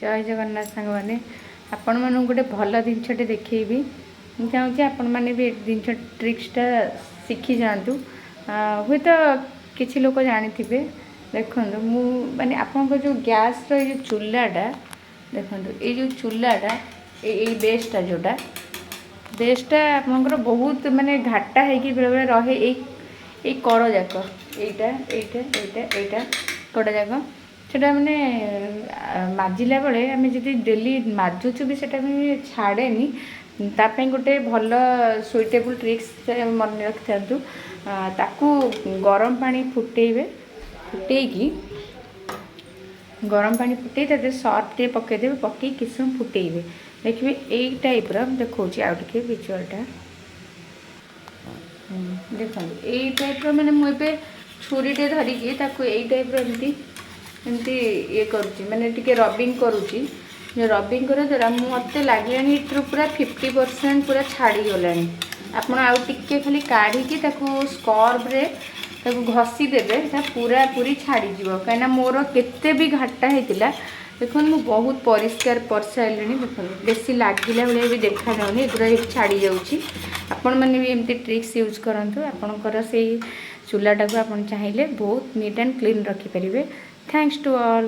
ଜୟ ଜଗନ୍ନାଥ ସାଙ୍ଗମାନେ। ଆପଣମାନଙ୍କୁ ଗୋଟେ ଭଲ ଜିନିଷଟେ ଦେଖେଇବି। ମୁଁ ଚାହୁଁଛି ଆପଣମାନେ ବି ଏ ଜିନିଷ ଟ୍ରିକ୍ସଟା ଶିଖିଯାଆନ୍ତୁ। ହୁଏତ କିଛି ଲୋକ ଜାଣିଥିବେ। ଦେଖନ୍ତୁ, ମୁଁ ମାନେ ଆପଣଙ୍କ ଯେଉଁ ଗ୍ୟାସ୍ର ଏଇ ଯେଉଁ ଚୁଲାଟା ଦେଖନ୍ତୁ, ଏଇ ଯେଉଁ ଚୁଲାଟା, ଏଇ ବେସ୍ଟା, ଯେଉଁଟା ବେସ୍ଟା ଆପଣଙ୍କର ବହୁତ ମାନେ ଘାଟା ହେଇକି ବେଳେବେଳେ ରହେ। ଏଇ ଏଇ କଡ଼ ଯାକ, ଏଇଟା, ଏଇଟା, ଏଇଟା, ଏଇଟା କଡ଼ ଯାକ, ସେଇଟା ମାନେ ମାଜିଲା ବେଳେ ଆମେ ଯଦି ଡେଲି ମାଜୁଛୁ ବି, ସେଇଟା ବି ଛାଡ଼େନି। ତା ପାଇଁ ଗୋଟେ ଭଲ ସୁଇଟେବୁଲ୍ ଟ୍ରିକ୍ସ ମନେ ରଖିଥାନ୍ତୁ। ତାକୁ ଗରମ ପାଣି ଫୁଟେଇବେ। ଫୁଟେଇକି, ଗରମ ପାଣି ଫୁଟେଇ ତା ଦେହରେ ସର୍ଫ ଟିକେ ପକାଇଦେବେ। ପକେଇ କିଛି ସମୟ ଫୁଟେଇବେ। ଦେଖିବେ, ଏଇ ଟାଇପ୍ର ମୁଁ ଦେଖାଉଛି ଆଉ ଟିକେ ଭିଜୁଆଲଟା। ଦେଖନ୍ତୁ, ଏଇ ଟାଇପ୍ର ମାନେ ମୁଁ ଏବେ ଛୁରୀଟେ ଧରିକି ତାକୁ ଏଇ ଟାଇପ୍ର ଏମିତି ଏମିତି ଇଏ କରୁଛି, ମାନେ ଟିକେ ରବିଂ କରୁଛି। ରବିଂ କରିବା ଦ୍ୱାରା ମୋତେ ଲାଗିଲାଣି ଏଥିରୁ ପୁରା 50% ପୁରା ଛାଡ଼ିଗଲାଣି। ଆପଣ ଆଉ ଟିକେ ଖାଲି କାଢ଼ିକି ତାକୁ ସ୍କ୍ରବରେ ତାକୁ ଘଷି ଦେବେ, ସେଟା ପୁରାପୁରି ଛାଡ଼ିଯିବ। କାହିଁକିନା ମୋର କେତେ ବି ଘାଟା ହେଇଥିଲା, ଦେଖନ୍ତୁ, ମୁଁ ବହୁତ ପରିଷ୍କାର କରିସାରିଲିଣି। ଦେଖନ୍ତୁ, ବେଶୀ ଲାଗିଲା ଭଳିଆ ବି ଦେଖାଯାଉନି। ଏଗୁଡ଼ା ଏଇଠି ଛାଡ଼ି ଯାଉଛି। ଆପଣମାନେ ବି ଏମିତି ଟ୍ରିକ୍ସ ୟୁଜ୍ କରନ୍ତୁ। ଆପଣଙ୍କର ସେଇ ଚୁଲାଟାକୁ ଆପଣ ଚାହିଁଲେ ବହୁତ ନିଟ୍ ଆଣ୍ଡ କ୍ଲିନ୍ ରଖିପାରିବେ। Thanks to all.